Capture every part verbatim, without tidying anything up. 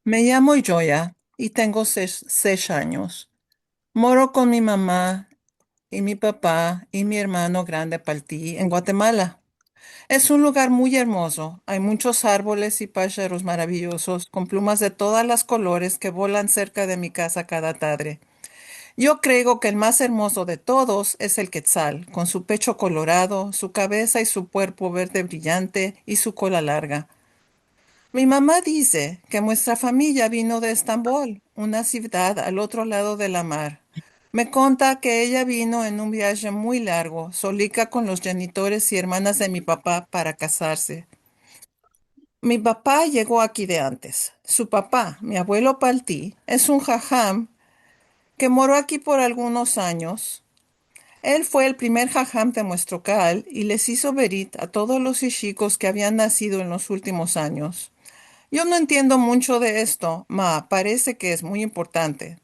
Me yamo Joya i tengo sesh, sesh anyos. Moro kon mi mama i mi papa i mi ermano grande Palti en Guatemala. Es un lugar muy ermozo. Ay munchos arboles i pasharos maraviyozos kon plumas de todas las kolores ke volan serka de mi kaza kada tadre. Yo kreo ke el mas ermozo de todos es el ketzal, kon su pecho kolorado, su kavesa i su kuerpo verde briyante i su kola larga. Mi mama dize ke muestra famiya vino de Estambol, una sivdad al otro lado de la mar. Me konta ke eya vino en un viaje muy largo, solika kon los jenitores i ermanas de mi papa para kazarse. Mi papa yego aki de antes. Su papa, mi avuelo Palti, es un haham ke moro aki por algunos anyos. El fue el primer haham de muestro kal i les izo berit a todos los ishikos ke avian nasido en los ultimos anyos. Yo no entiendo muncho de esto, ma parese ke es muy importante.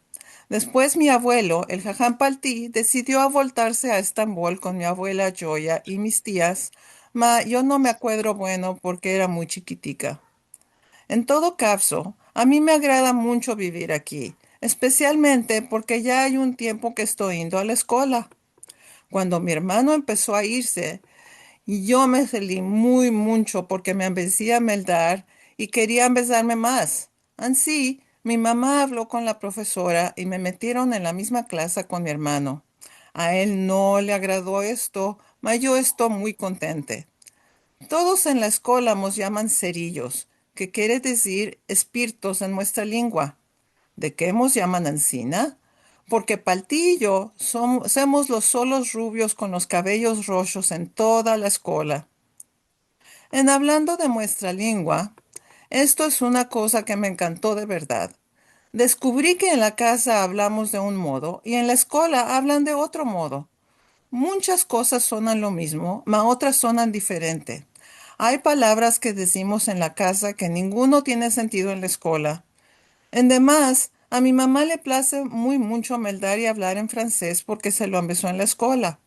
Despues mi avuelo, el haham Palti, desidio avoltarse a Estambol kon mi avuela Joya i mis tias, ma yo no me akuedro bueno porke era muy chikitika. En todo kavzo, a mi me agrada muncho bivir aki, espesialmente porke ya ay un tiempo ke esto indo a la eskola. Kuando mi ermano empeso a irse, yo me seli muy muncho porke me ambezia a meldar i keria ambezarme mas. Ansi, mi mama avlo kon la profesora i me metieron en la mizma klasa kon mi ermano. A el no le agrado esto, ma yo esto muy kontente. Todos en la eskola mos yaman seriyos, ke kere dizir espirtos en muestra lingua. De ke mos yaman ansina? Porke Palti i yo som-, semos los solos ruvios kon los kaveyos roshos en toda la eskola. En avlando de muestra lingua, esto es una koza ke me enkanto de verdad. Deskuvri ke en la kaza avlamos de un modo i en la eskola avlan de otro modo. Munchas kozas sonan lo mizmo, ma otras sonan diferente. Ay palavras ke dizimos en la kaza ke ninguno tiene sentido en la eskola. En demas, a mi mama le plaze muy muncho meldar i avlar en franses porke se lo ambezo en la eskola.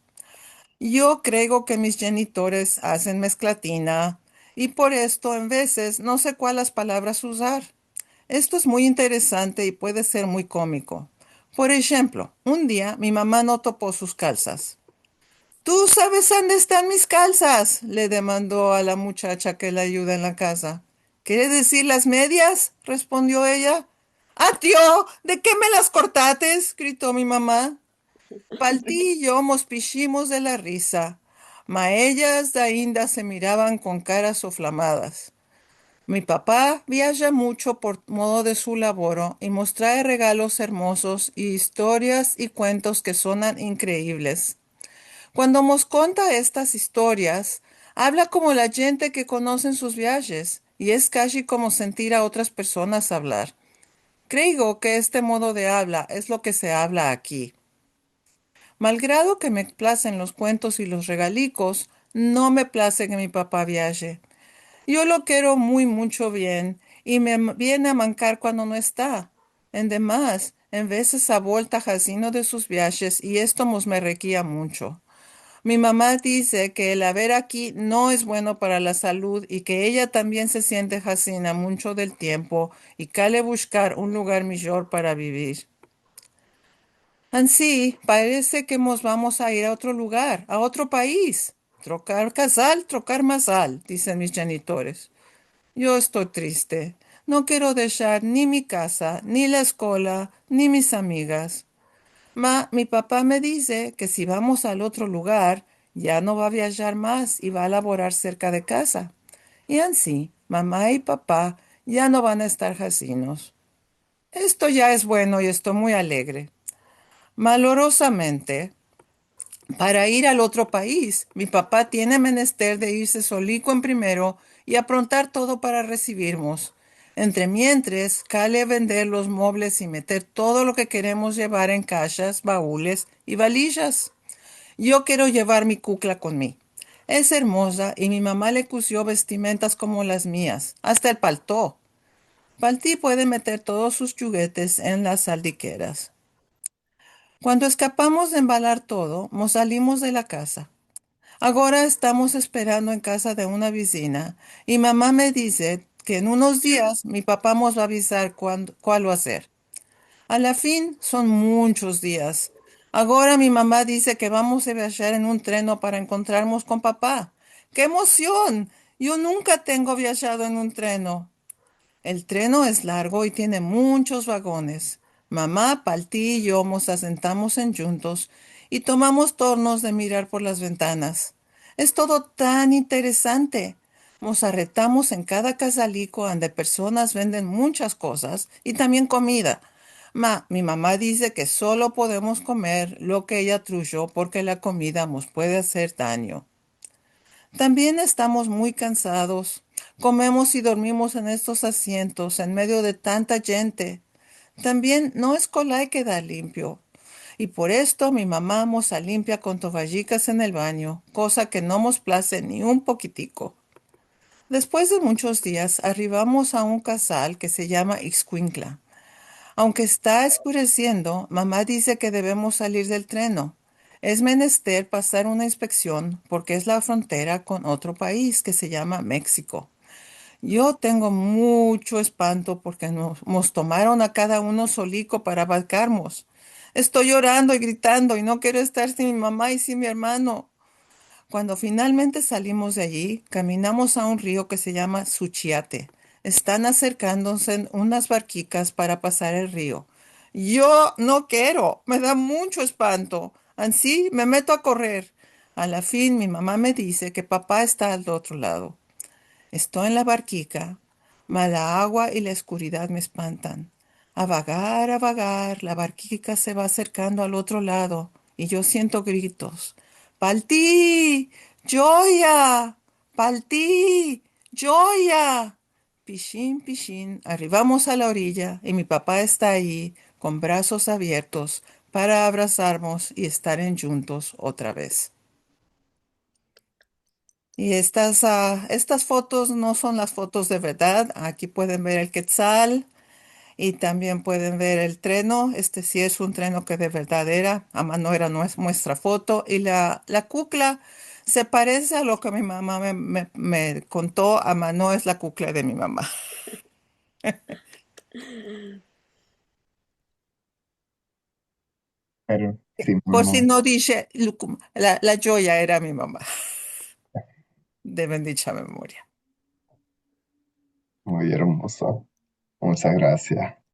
Yo kreo ke mis jenitores azen mezklatina i por esto, en vezes, no se kualas palavras uzar. Esto es muy interesante i puede ser muy komiko. Por enshemplo, un dia mi mama no topo sus kalsas. Tu saves ande estan mis kalsas? Le demando a la muchacha ke la ayuda en la kaza. Kere dizir las medias? Respondio eya. Atio, de ke me las kortates? Grito mi mama. Palti i yo mos pishimos de la riza, ma eyas ainda se miravan kon karas oflamadas. Mi papa viaja muncho por modo de su lavoro i mos trae regalos ermozos i istorias i kuentos ke sonan inkreivles. Kuando mos konta estas istorias, avla komo la djente ke konosen sus viajes i es kaji komo sentir a otras personas avlar. Kreo ke este modo de avla es lo ke se avla aki. Malgrado ke me plazen los kuentos i los regalikos, no me plaze ke mi papa viaje. Yo lo kero muy muncho bien i me viene a mankar kuando no esta. En demas, en vezes avolta hazino de sus viajes i esto mos merrekia muncho. Mi mama dize ke el aver aki no es bueno para la salud i ke eya tambien se siente hazina muncho del tiempo i kale bushkar un lugar mijor para bivir. Ansi, parese ke mos vamos a ir a otro lugar, a otro pais. Trokar kazal, trokar mazal, dizen mis jenitores. Yo esto triste. No kero deshar ni mi kaza, ni la eskola, ni mis amigas. Ma, mi papa me dize ke si vamos al otro lugar, ya no va a viajar mas i va a lavorar serka de kaza. I ansi, mama i papa ya no van a estar hazinos. Esto ya es bueno i esto muy alegre. Malorozamente, para ir al otro pais, mi papa tiene menester de irse soliko en primero i aprontar todo para resivirmos. Entre mientres, kale vender los movles i meter todo lo ke keremos yevar en kashas, baules i valijas. Yo kero yevar mi kukla kon mi. Es ermoza i mi mama le kuzio vestimentas komo las mias, asta el palto. Palti puede meter todos sus djuguetes en las aldikeras. Kuando eskapamos de embalar todo, mos salimos de la kaza. Agora estamos esperando en kaza de una vizina i mama me dize ke en unos dias mi papa mos va avisar kuan-, kual va a ser. A la fin, son munchos dias. Agora mi mama dize ke vamos a viajar en un treno para enkontrarmos kon papa. ¡Ke emosion! Yo nunka tengo viajado en un treno. El treno es largo i tiene munchos vagones. Mama, Palti i yo mos asentamos endjuntos i tomamos tornos de mirar por las ventanas. Es todo tan interesante. Mos arretamos en kada kazaliko ande personas venden munchas kozas i tambien komida. Ma, mi mama dize ke solo podemos komer lo ke eya trujo porke la komida mos puede azer danyo. Tambien estamos muy kansados. Komemos i dormimos en estos asientos en medio de tanta djente. Tambien no es kolay kedar limpio. I por esto mi mama mos alimpia kon tovayikas en el banyo, koza ke no mos plaze ni un pokitiko. Despues de munchos dias, arivamos a un kazal ke se yama Ixcuintla. Aunke esta eskuresiendo, mama dize ke devemos salir del treno. Es menester pasar una inspeksion porke es la frontera kon otro pais ke se yama Meksiko. Yo tengo muncho espanto porke mos, mos tomaron a kada uno soliko para abarkarmos. Esto yorando i gritando i no kero estar sin mi mama i sin mi ermano. Kuando finalmente salimos de ayi, kaminamos a un rio ke se yama Suchiate. Estan aserkandose unas barkikas para pasar el rio. Yo no kero, me da muncho espanto. Ansi me meto a korrer. A la fin, mi mama me dize ke papa esta al otro lado. Esto en la barkika, ma la agua i la eskuridad me espantan. A vagar, a vagar, la barkika se va aserkando al otro lado i yo siento gritos: "Palti! Djoya! Palti! Djoya!" Pishin, pishin, arivamos a la oriya i mi papa esta ayi kon brazos aviertos para abrasarmos i estar endjuntos otra vez. I estas, a, estas fotos no son las fotos de verdad. Aki pueden ver el ketzal i tambien pueden ver el treno. Este si es un treno ke de verdad era, ama no era nues-, muestra foto. I la, la kukla se parese a lo ke mi mama me, me, me konto, ama no es la kukla de mi mama. Pero, si, por si no dishe, la, la djoya era mi mama. De bendicha memoria. Muy ermozo. Munchas grasias.